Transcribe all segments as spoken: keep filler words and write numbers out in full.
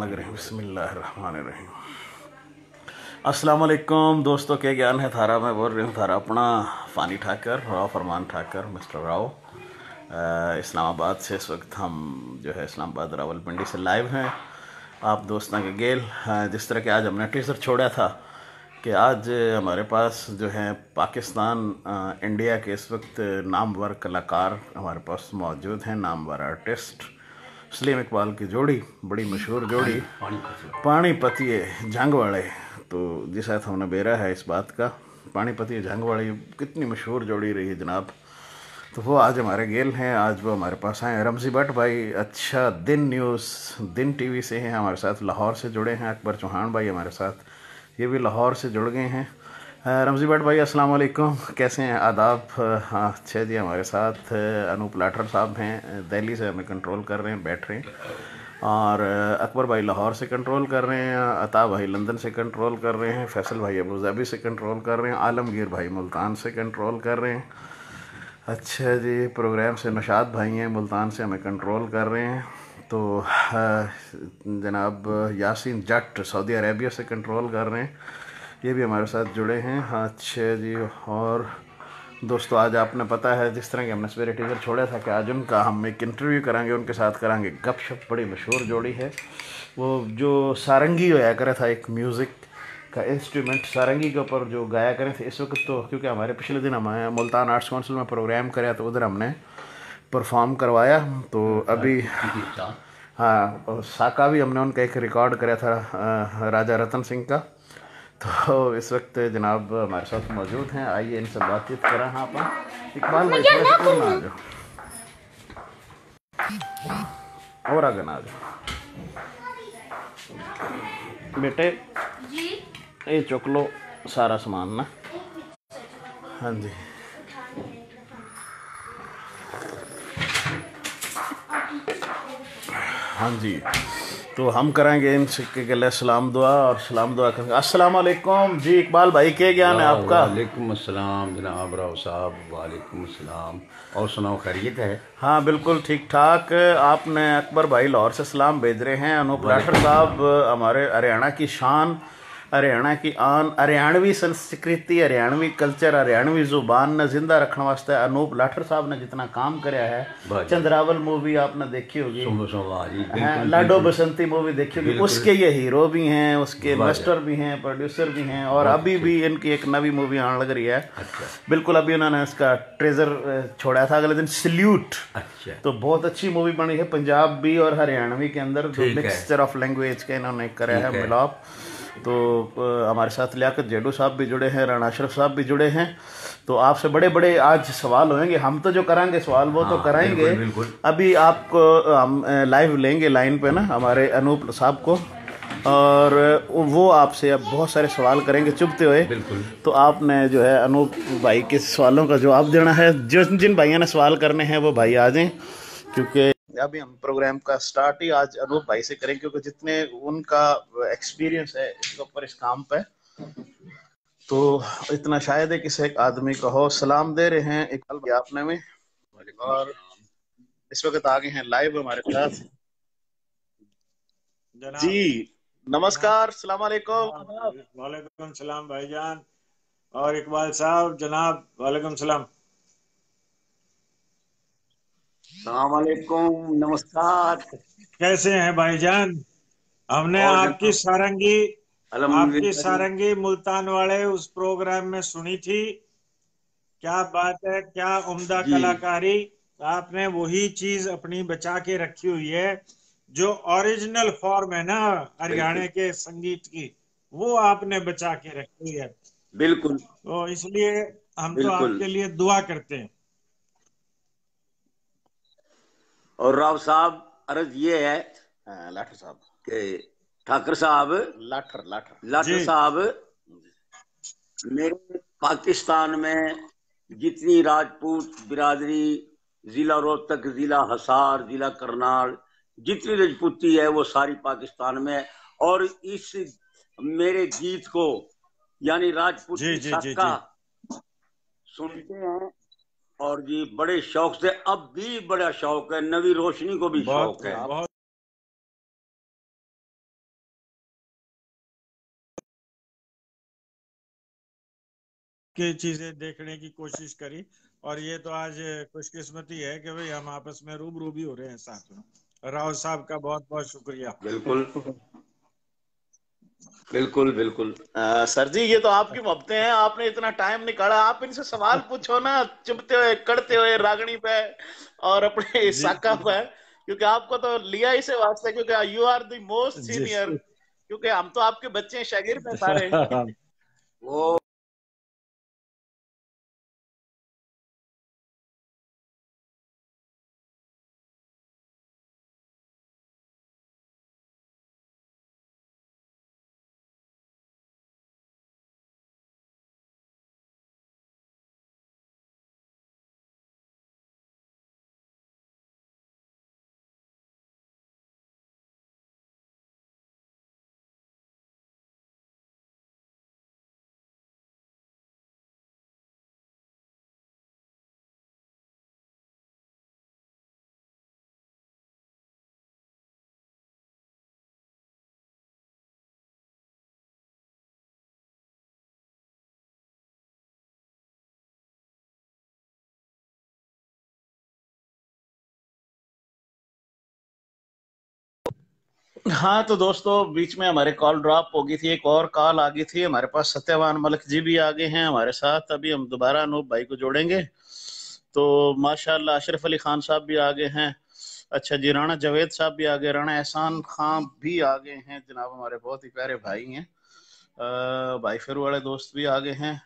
लग रहे हैं। बिस्मिल्लाहिर्रहमानिर्रहीम। अस्सलाम वालेकुम दोस्तों, के ज्ञान है थारा? मैं बोल रही हूँ थारा अपना फानी ठाकर, राव फरमान ठाकर, मिस्टर राव। अ, इस्लामाबाद से इस वक्त हम जो है इस्लामाबाद रावलपिंडी से लाइव हैं आप दोस्तों के गेल। अ, जिस तरह के आज हमने टीजर छोड़ा था कि आज हमारे पास जो है पाकिस्तान, अ, इंडिया के इस वक्त नामवर कलाकार हमारे पास मौजूद हैं, नामवर आर्टिस्ट सलीम इकबाल की जोड़ी, बड़ी मशहूर जोड़ी, पानीपतिये झंग वाले। तो जिस तरह हमने बेरा है इस बात का, पानीपतिये झंग वाली कितनी मशहूर जोड़ी रही है जनाब। तो वो आज हमारे गेल हैं, आज वो हमारे पास आए हैं। रमजी भट्ट भाई, अच्छा दिन न्यूज़, दिन टीवी से हैं हमारे साथ, लाहौर से जुड़े हैं। अकबर चौहान भाई हमारे साथ, ये भी लाहौर से जुड़ गए हैं। अ, रमजी भट्ट भाई, अस्सलाम वालेकुम, कैसे हैं? आदाब। अ, हाँ, अच्छे जी, हमारे साथ, अ, अनूप लाठर साहब हैं, अ, दिल्ली से हमें कंट्रोल कर रहे हैं, बैठ रहे हैं। और, अ, अकबर भाई लाहौर से कंट्रोल कर रहे हैं, अता भाई लंदन से कंट्रोल कर रहे हैं, फैसल भाई अबू धाबी से कंट्रोल कर रहे हैं, आलमगीर भाई मुल्तान से कंट्रोल कर रहे हैं। अच्छा जी, प्रोग्राम से नौशाद भाई हैं, मुल्तान से हमें कंट्रोल कर रहे हैं। तो, अ, जनाब यासीन जट सऊदी अरेबिया से कंट्रोल कर रहे हैं, ये भी हमारे साथ जुड़े हैं। अच्छा जी, और दोस्तों, आज आपने पता है जिस तरह के हमने सवेरे टीजर छोड़ा था कि आज उनका हम एक इंटरव्यू करांगे, उनके साथ करांगे गपशप। बड़ी मशहूर जोड़ी है वो, जो सारंगी होया करे था, एक म्यूज़िक का इंस्ट्रूमेंट सारंगी के ऊपर जो गाया करें थे इस वक्त। तो क्योंकि हमारे पिछले दिन हमारे मुल्तान आर्ट्स काउंसिल में प्रोग्राम कराया, तो उधर हमने परफॉर्म करवाया। तो अभी, हाँ, और साका भी हमने उनका एक रिकॉर्ड कराया था, अ, राजा रतन सिंह का। तो इस वक्त जनाब हमारे साथ मौजूद हैं, आइए इनसे बातचीत करें। हाँ, आप इकबाल भाई, थोड़ा सा और ना आ जाओ, और आगे ना आ जाओ बेटे। ये चुक लो सारा सामान ना। हाँ जी, हाँ जी, तो हम करांगे इन सिक्के के लिए सलाम दुआ और सलाम दुआ करेंगे। अस्सलाम वालेकुम जी इकबाल भाई, के ज्ञान है आपका? वालेकुम अस्सलाम जनाब राव साहब, वालेकुम अस्सलाम। और सुनाओ, खैरियत है? हाँ, बिल्कुल ठीक ठाक। आपने अकबर भाई लाहौर से सलाम भेज रहे हैं, अनूप लाठर साहब, हमारे हरियाणा की शान, हरियाणा की आन, हरियाणवी संस्कृति, हरियाणवी कल्चर, हरियाणवी जुबान ने जिंदा रखने वास्ते अनूप लाठर साहब ने जितना काम करया है। चंद्रावल मूवी आपने देखी होगी, लाडो बसंती मूवी देखी होगी, उसके ये हीरो भी हैं, उसके मास्टर भी हैं, प्रोड्यूसर भी हैं, और अभी भी इनकी एक नवी मूवी आने लग रही है। अच्छा। बिल्कुल, अभी उन्होंने इसका ट्रेजर छोड़ा था अगले दिन, सल्यूट। अच्छा। तो बहुत अच्छी मूवी बनी है, पंजाबी और हरियाणवी के अंदर जो मिक्सचर ऑफ लैंग्वेज का इन्होंने करा है मिलाप। तो हमारे साथ लियाकत जेडू साहब भी जुड़े हैं, राणा अशरफ साहब भी जुड़े हैं। तो आपसे बड़े बड़े आज सवाल होंगे, हम तो जो करांगे सवाल वो तो कराएंगे। अभी आपको हम लाइव लेंगे लाइन पे ना, हमारे अनूप साहब को, और वो आपसे अब बहुत सारे सवाल करेंगे चुभते हुए। तो आपने जो है अनूप भाई के सवालों का जवाब देना है। जिन जिन भाइयों ने सवाल करने हैं वो भाई आ जाएं, क्योंकि अभी हम प्रोग्राम का स्टार्ट ही आज अनूप भाई से करें, क्योंकि जितने उनका एक्सपीरियंस है इसके ऊपर, इस काम पे, तो इतना शायद है किसी एक आदमी का हो। सलाम दे रहे हैं इकबाल भाई आपने में, और इस वक्त आ गए हैं लाइव हमारे साथ। जी नमस्कार, सलाम वालेकुम। वालेकुम सलाम भाईजान, और इकबाल साहब जनाब, वालेकुम सलाम। सलाम वालेकुम, नमस्कार। कैसे हैं भाईजान? हमने आपकी सारंगी, आपकी सारंगी मुल्तान वाले उस प्रोग्राम में सुनी थी। क्या बात है, क्या उम्दा कलाकारी। आपने वही चीज अपनी बचा के रखी हुई है, जो ओरिजिनल फॉर्म है ना हरियाणा के संगीत की, वो आपने बचा के रखी हुई है। बिल्कुल। तो इसलिए हम तो आपके लिए दुआ करते हैं। और राव साहब, अर्ज ये है, हाँ, लाठर साहब। कि ठाकर साहब, लाठर, लाठर। लाठर साहब, मेरे पाकिस्तान में जितनी राजपूत बिरादरी, जिला रोहतक, जिला हिसार, जिला करनाल, जितनी रजपूती है वो सारी पाकिस्तान में है। और इस मेरे गीत को, यानी राजपूती जी, जी, जी, साका जी। सुनते हैं और जी बड़े शौक से, अब भी बड़ा शौक है, नवी रोशनी को भी शौक है। बहुत की चीजें देखने की कोशिश करी। और ये तो आज खुशकिस्मती है कि भाई हम आपस में रूबरू भी हो रहे हैं साथ में। राव साहब का बहुत बहुत शुक्रिया। बिल्कुल। बिल्कुल, बिल्कुल। अ, सर जी, ये तो आपकी मोहब्बतें हैं, आपने इतना टाइम निकाला, आप इनसे सवाल पूछो ना, चुभते हुए, कड़ते हुए रागनी पे और अपने साका पे, क्योंकि आपको तो लिया इसे वास्ते, क्योंकि you are the most senior, क्योंकि हम तो आपके बच्चे हैं, शागिर्द हैं सारे। वो हाँ, तो दोस्तों, बीच में हमारे कॉल ड्रॉप हो गई थी, एक और कॉल आ गई थी हमारे पास। सत्यवान मलिक जी भी आ गए हैं हमारे साथ। अभी हम दोबारा अनूप भाई को जोड़ेंगे। तो माशाल्लाह, अशरफ अली खान साहब भी आ गए हैं। अच्छा जी, राणा जावेद साहब भी आ गए, राणा एहसान खान भी आ गए हैं जनाब, हमारे बहुत ही प्यारे भाई हैं। अ, भाई फिर वाले दोस्त भी आ गए हैं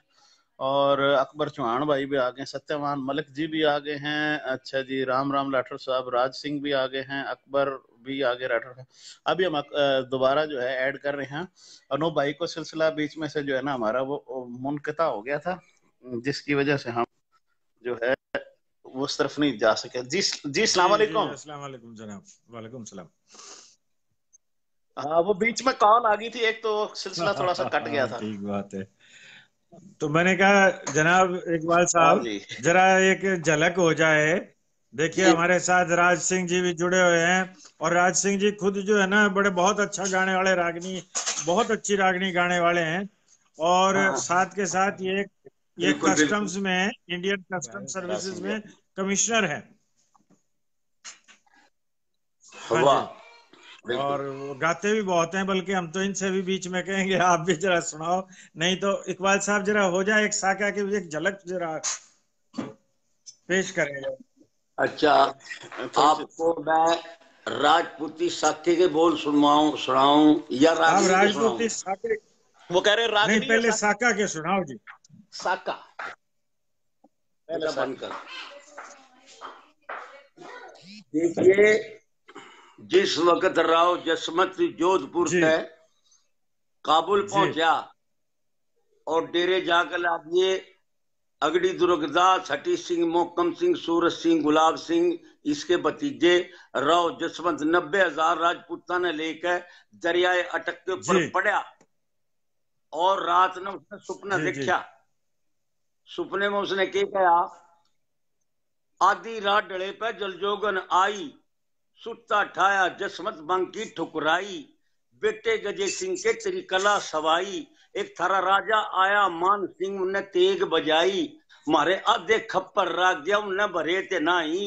और अकबर चौहान भाई भी आ गए, सत्यवान मलिक जी भी आ गए हैं। अच्छा जी, राम राम लाठर साहब, राज सिंह भी आ गए हैं, अकबर भी आ गए राठौर साहब। अभी हम अक-, अ, दोबारा जो है ऐड कर रहे हैं। अनूप भाई को सिलसिला बीच में से जो है ना हमारा वो, वो मुनक़ता हो गया था, जिसकी वजह से हम जो है वो उस तरफ नहीं जा सके। जी, जी, अस्सलाम वालेकुम। अस्सलाम वालेकुम जनाब। वालेकुम सलाम। हाँ, वो बीच में कॉल आ गई थी एक, तो सिलसिला थोड़ा सा कट गया था। ठीक बात है। तो मैंने कहा, जनाब इकबाल साहब, हाँ जी। जरा एक झलक हो जाए। देखिए, हमारे साथ राज सिंह जी भी जुड़े हुए हैं, और राज सिंह जी खुद जो है ना, बड़े बहुत अच्छा गाने वाले रागनी, बहुत अच्छी रागनी गाने वाले हैं, और हाँ। साथ के साथ ये, ये कस्टम्स में, इंडियन कस्टम सर्विसेज में कमिश्नर है। हाँ जी। और वो गाते भी बहुत हैं, बल्कि हम तो इनसे भी बीच में कहेंगे, आप भी जरा सुनाओ। नहीं तो इकबाल साहब, जरा हो जाए एक साका की एक झलक जरा पेश करें। अच्छा, आपको मैं राजपूती साके के बोल सुनवाऊं, सुनाऊं या रागनी के सुनाऊं? राजपूती साके। वो कह रहे रागनी नहीं, पहले साका के सुनाओ जी। साका। पहले बंद कर। देखिए, जिस वक्त राव जसमत जोधपुर से काबुल पहुंचा और डेरे जाकर लादिए अगड़ी दुर्गदास, हटी सिंह, मोहकम सिंह, सूरज सिंह, गुलाब सिंह, इसके भतीजे राव जसवंत नब्बे हजार राजपूतां ने लेकर दरियाए अटक के ऊपर पड़ा। और रात ने उसने सुपना देखा। सुपने में उसने के कहा, आधी रात ढले पे जलजोगन आई, सुत्ता ठाया जसमत बांकी ठुकराई। बेटे गजे सिंह के तेरी कला सवाई, एक थारा राजा आया मान सिंह, उनने तेग बजाई। मारे आधे खप्पर राख दिया, उनने भरे ते नाही।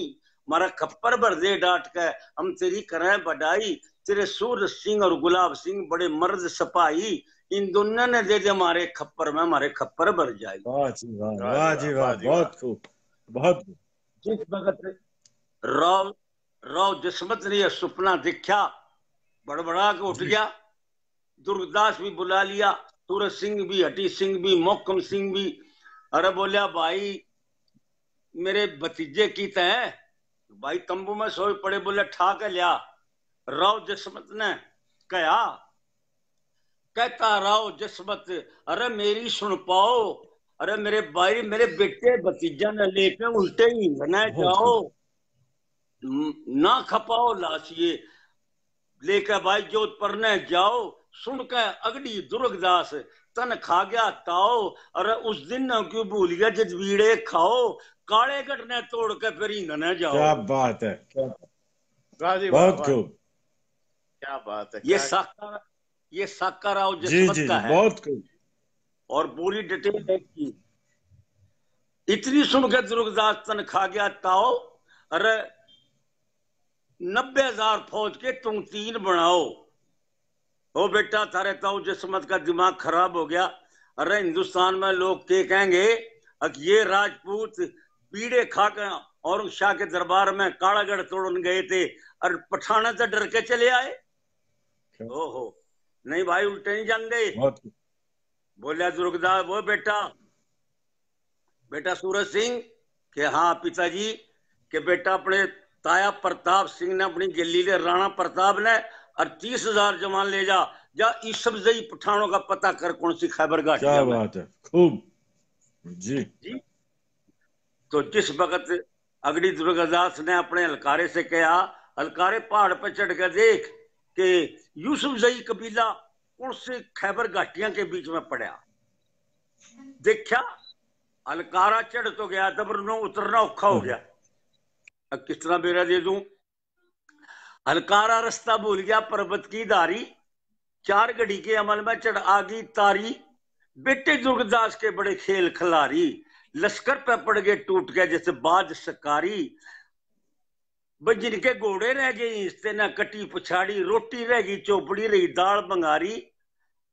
मारा खप्पर भर दे डांट के, हम तेरी करें बड़ाई। तेरे सूरज सिंह और गुलाब सिंह बड़े मर्द सिपाही, इन दोनों ने दे दे मारे खप्पर में, मारे खप्पर भर जाए। वाह जी वाह, वाह जी वाह, बहुत खूब, बहुत खूब। जिस वक्त राव, राव जसमत ने यह सुपना देखा, बड़बड़ा के उठ गया। दुर्गदास भी बुला लिया, सूरज सिंह भी, हटी सिंह भी, मोहकम सिंह भी। अरे बोलिया, भाई मेरे भतीजे की तय है। भाई तंबू में सोए पड़े, बोले, ठा के लिया। राव जसमत ने कहा, कहता राव जसमत, अरे मेरी सुन पाओ, अरे मेरे भाई, मेरे बेटे भतीजा ने लेके उल्टे ही न जाओ, ना खपाओ लाश ये, लेके भाई जोधपुर ने जाओ। सुन के अगड़ी दुर्गदास, तन खा गया ताओ, अरे उस दिन न क्यों भूल गया जद बीड़े खाओ, काले गट ने तोड़ के फिर ईंधने जाओ। क्या बात है, क्या बात। बहुत खूब। क्या बात है, ये साका, ये साका राव जसमत का है। बहुत खूब। और पूरी डिटेल है इसकी। इतनी सुन के दुर्गदास तन खा गया ताव। अरे, नब्बे हजार फौज के तुम तीन बनाओ। ओ बेटा, थारे ताऊ जसमत का दिमाग खराब हो गया। अरे, हिंदुस्तान में लोग के कहेंगे, अक ये राजपूत बीड़े खा के औरंग शाह के दरबार में कालागढ़ तोड़न गए थे और पठाना से डर के चले आए। ओहो, नहीं भाई, उल्टे नहीं जाते। बोलिया दुर्गदास, वो बेटा, बेटा सूरज सिंह, के हाँ पिताजी, के बेटा, अपने ताया प्रताप सिंह ने अपनी गैली ले राणा प्रताप ने और तीस हजार जवान ले जा, जा यूसुफजई पठानों का पता कर, कौन सी खैबर घाटी। क्या बात है, खूब जी। जी। तो जिस वक्त अगड़ी दुर्गदास ने अपने हलकारे से कहा, हलकारे, पहाड़ पर चढ़ के देख कि यूसुफजई कबीला कौन से खैबर घाटियां के बीच में पड़ा। देखा, हलकारा चढ़ तो गया, दबर नो उतरना औखा हो गया। अब किस तरह बेरा दे दूं? हलकारा रास्ता भूल गया पर्वत की धारी, चार घड़ी के अमल में चढ़ आ गई तारी। बेटे दुर्गदास के बड़े खेल खिलारी, लश्कर पे पड़ गए टूट गए जैसे बाज शिकारी। भाई, जिनके घोड़े रह गए हिंसते ना कटी पछाड़ी, रोटी रह गई चौपड़ी, रही दाल बंगारी,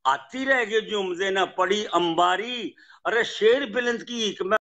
हाथी रह गए झूमदे ना पड़ी अंबारी। अरे, शेर बुलंद की हीक में